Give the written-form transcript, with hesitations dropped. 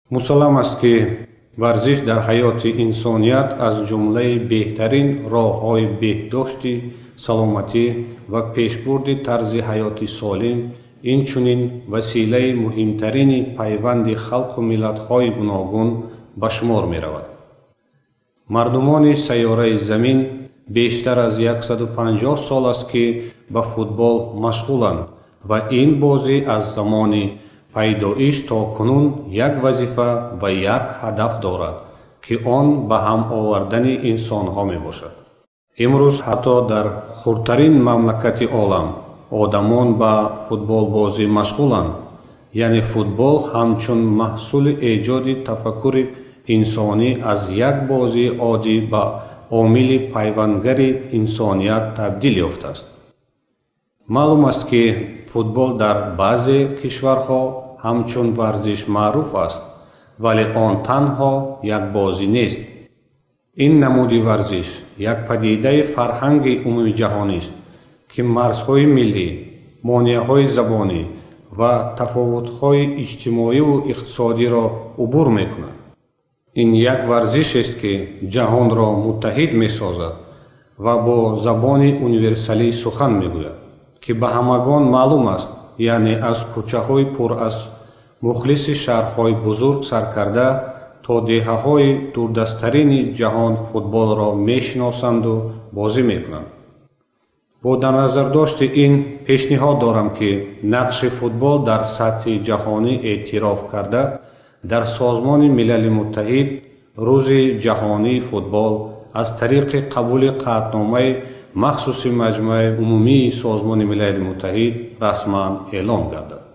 Мусаллам аст, ки варзиш дар ҳаёти инсоният аз ҷумлаи беҳтарин роҳҳои беҳдошти саломатӣ ва пешбурди тарзи ҳаёти солим, инчунин василаи муҳимтарини пайванди халқу миллатҳои гуногун ба шумор меравад. Мардумони сайёраи Замин бештар аз 150 сол аст, ки ба футбол машғуланд ва ин бозӣ аз замони пайдоиш то кунун як вазифа ва як ҳадаф дорад, ки он ба ҳам овардани инсонҳо мебошад. Имрӯз ҳатто дар хурдтарин мамлакати олам одамон ба футболбозӣ машғуланд, яъне футбол ҳамчун маҳсули эҷоди тафаккури инсонӣ аз як бозии оддӣ ба омили пайвандгари инсоният табдил ёфтааст. Маълум аст, ки футбол дар баъзе кишварҳо ҳамчун варзиш маъруф аст, вале он танҳо як бозӣ нест. Ин намуди варзиш як падидаи фарҳанги умумиҷаҳонист, ки марзҳои миллӣ, монеаҳои забонӣ ва тафовутҳои иҷтимоиву иқтисодиро убур мекунад. Ин як варзишест, ки ҷаҳонро муттаҳид месозад ва бо забони универсалӣ сухан мегӯяд, ки ба ҳамагон маълум аст, яъне аз кӯчаҳои пур аз мухлиси шаҳрҳои бузург сар карда то деҳаҳои дурдасттарини ҷаҳон футболро мешиносанду бозӣ мекунанд. Бо дарназардошти ин пешниҳод дорам, ки нақши футбол дар сатҳи ҷаҳонӣ эътироф карда, дар Созмони Милали Муттаҳид Рӯзи ҷаҳонии футбол аз тариқи қабули қатъномаи махсуси Маҷмааи Умумии Созмони Милали Муттаҳид расман эълон гардад.